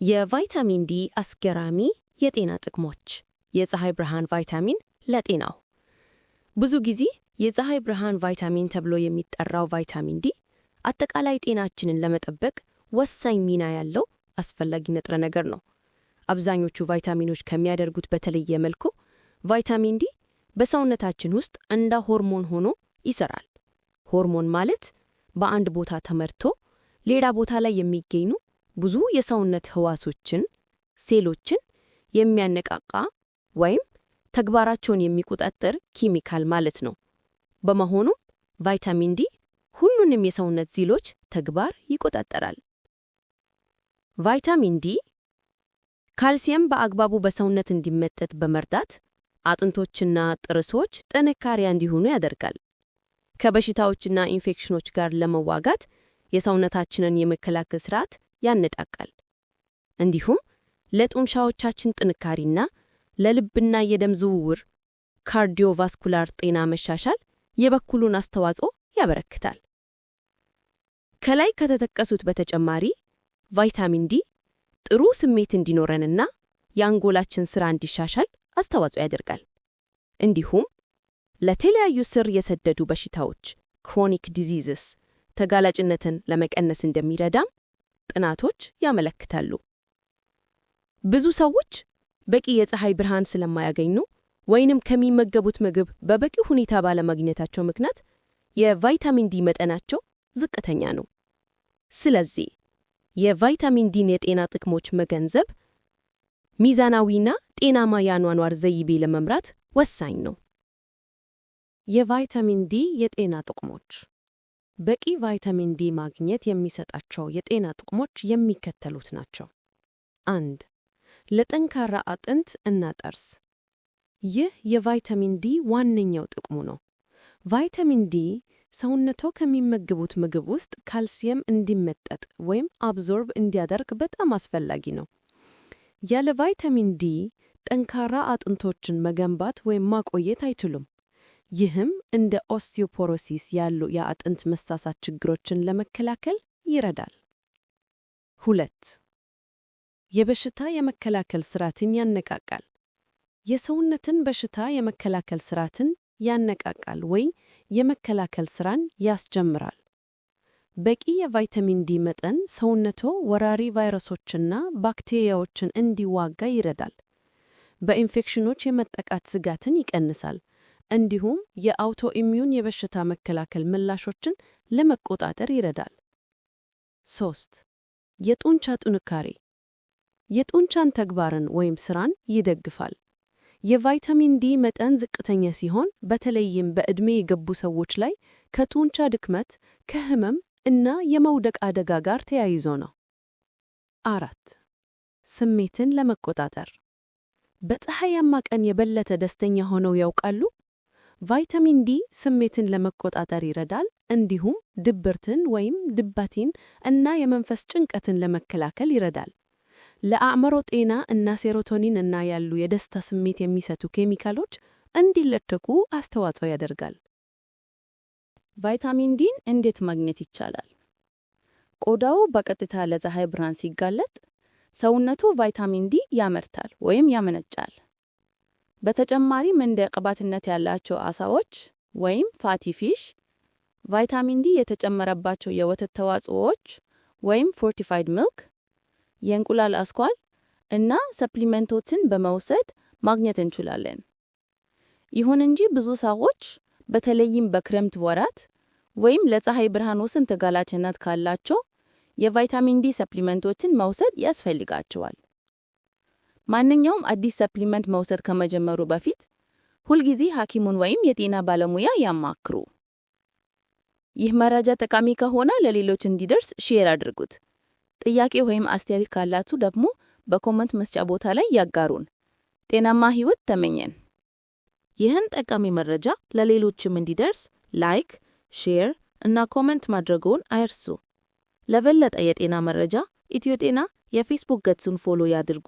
የቫይታሚን ዲ አስገራሚ የጤና ጥቅሞች። የፀሐይ ብርሃን ቫይታሚን ለጤናው። ብዙ ጊዜ የፀሐይ ብርሃን ቫይታሚን ተብሎ የሚጠራው ቫይታሚን ዲ አጠቃላይ ጤናችንን ለመጠበቅ ወሳኝ ሚና ያለው አስፈላጊ ንጥረ ነገር ነው። አብዛኞቹ ቫይታሚኖች ከሚያደርጉት በተለየ መልኩ ቫይታሚን ዲ በሰውነታችን ውስጥ እንደ ሆርሞን ሆኖ ይሰራል። ሆርሞን ማለት በአንድ ቦታ ተመርቶ ሌላ ቦታ ላይ የሚገኙ ብዙ የሰውነት ህዋሶችን፣ ሴሎችን የሚያነቃቃ ወይም ተግባራቸውን የሚቆጣጠር ኬሚካል ማለት ነው። በመሆኑም ቫይታሚን ዲ ሁሉንም የሰውነት ሴሎች ተግባር ይቆጣጠራል። ቫይታሚን ዲ ካልሲየም በአግባቡ በሰውነት እንዲመጠጥ በመርዳት አጥንቶችና ጥርሶች ጠንካራ እንዲሆኑ ያደርጋል። ከበሽታዎችና ኢንፌክሽኖች ጋር ለመዋጋት የሰውነታችንን የመከላከል ስርዓት ያነቃቃል። እንዲሁም ለጡንቻዎቻችን ጥንካሬና ለልብና የደም ዝውውር cardiovascular ጤና መሻሻል የበኩሉን አስተዋጽኦ ያበረክታል። ከላይ ከተጠቀሱት በተጨማሪ ቫይታሚን ዲ ጥሩ ስሜት እንዲኖረንና የአንጎላችን ስራ እንዲሻሻል አስተዋጽኦ ያደርጋል። እንዲሁም ለተለያዩ ስር የሰደዱ በሽታዎች chronic diseases ተጋላጭነትን ለመቀነስ እንደሚረዳም ጥናቶች ያመለክታሉ። ብዙ ሰዎች በቂ የፀሐይ ብርሃን ስለማያገኙ ወይንም ከሚመገቡት ምግብ በበቂ ሁኔታ ባለማግኘታቸው ምክንያት የቫይታሚን ዲ መጠናቸው ዝቅተኛ ነው። ስለዚህ የቫይታሚን ዲን የጤና ጥቅሞች መገንዘብ ሚዛናዊና ጤናማ የአኗኗር ዘይቤ ለመምራት ወሳኝ ነው። የቫይታሚን ዲ የጤና ጥቅሞች። በቂ ቫይታሚን ዲ ማግኘት የሚሰጣቸው የጤና ጥቅሞች የሚከተሉት ናቸው። 1. ለጠንካራ አጥንት እና ጥርስ። ይህ የቫይታሚን ዲ ዋነኛው ጥቅሙ ነው። ቫይታሚን ዲ ሰውነቶ ከሚመገቡት ምግብ ውስጥ ካልሲየም እንዲመጠጥ ወይም absorb እንዲያደርግ በጣም አስፈላጊ ነው። ያለ ቫይታሚን ዲ ጠንካራ አጥንቶችን መገንባት ወይም ማቆየት አይችሉም። ይህም እንደ osteoporosis ያሉ የአጥንት መሳሳት ችግሮችን ለመከላከል ይረዳል። 2. የበሽታ የመከላከል ስርዓትን ያነቃቃል። የሰውነትን በሽታ የመከላከል ስርዓትን ያነቃቃል ወይ የመከላከል ስራን ያስጀምራል። በቂ የቫይታሚን ዲ መጠን ሰውነቶ ወራሪ ቫይረሶችና ባክቴሪያዎችን እንዲዋጋ ይረዳል። በኢንፌክሽኖች የመጠቃት ስጋትን ይቀንሳል። እንዲሁም የ autoimmune የበሽታ መከላከል ምላሾችን ለመቆጣጠር ይረዳል። 3. የጡንቻ ጥንካሬ። የጡንቻን ተግባርን ወይም ስራን ይደግፋል። የቫይታሚን ዲ መጠን ዝቅተኛ ሲሆን፣ በተለይም በዕድሜ የገቡ ሰዎች ላይ፣ ከጡንቻ ድክመት፣ ከህመም እና የመውደቅ አደጋ ጋር ተያይዞ ነው። 4. ስሜትን ለመቆጣጠር። በፀሐያማ ቀን የበለጠ ደስተኛ ሆነው ያውቃሉ? ቫይታሚን ዲ ስሜትን ለመቆጣጠር ይረዳል፣ እንዲሁም ድብርትን ወይም ድባቴን እና የመንፈስ ጭንቀትን ለመከላከል ይረዳል። ለአእምሮ ጤና እና serotonin እና ያሉ የደስታ ስሜት የሚሰጡ ኬሚካሎች እንዲለቀቁ አስተዋጽኦ ያደርጋል። ቫይታሚን ዲን እንዴት ማግኘት ይቻላል? ቆዳው በቀጥታ ለፀሐይ ብርሃን ሲጋለጥ ሰውነቱ ቫይታሚን ዲ ያመርታል ወይም ያመነጫል። በተጨማሪም እንደ ቅባትነት ያላቸው አሳዎች ወይም fatty fish፣ ቫይታሚን ዲ የተጨመረባቸው የወተት ተዋጽኦዎች ወይም fortified milk፣ የእንቁላል አስኳል እና supplement ኦችን በመውሰድ ማግኘት እንችላለን። ይሁን እንጂ ብዙ ሰዎች፣ በተለይም በክረምት ወራት ወይም ለፀሐይ ብርሃን ውስን ተጋላጭነት ካላቸው፣ የቫይታሚን ዲ supplement ኦችን መውሰድ ያስፈልጋቸዋል። ማንኛውም አዲስ supplement መውሰድ ከመጀመሩ በፊት ሁልጊዜ ሐኪሙን ወይም የጤና ባለሙያ ያማክሩ። ይህ መረጃ ጠቃሚ ከሆነ ለሌሎች እንዲደርስ share አድርጉት። ጥያቄ ወይም አስተያየት ካላችሁ ደግሞ በ comment መስጫ ቦታ ላይ ያጋሩን። ጤናማ ሕይወት ተመኘን። ይህን ጠቃሚ መረጃ ለሌሎችም እንዲደርስ like፣ share እና comment ማድረግዎን አይርሱ። ለበለጠ የጤና መረጃ ኢትዮ ጤና የፌስቡክ ገጹን follow ያድርጉ።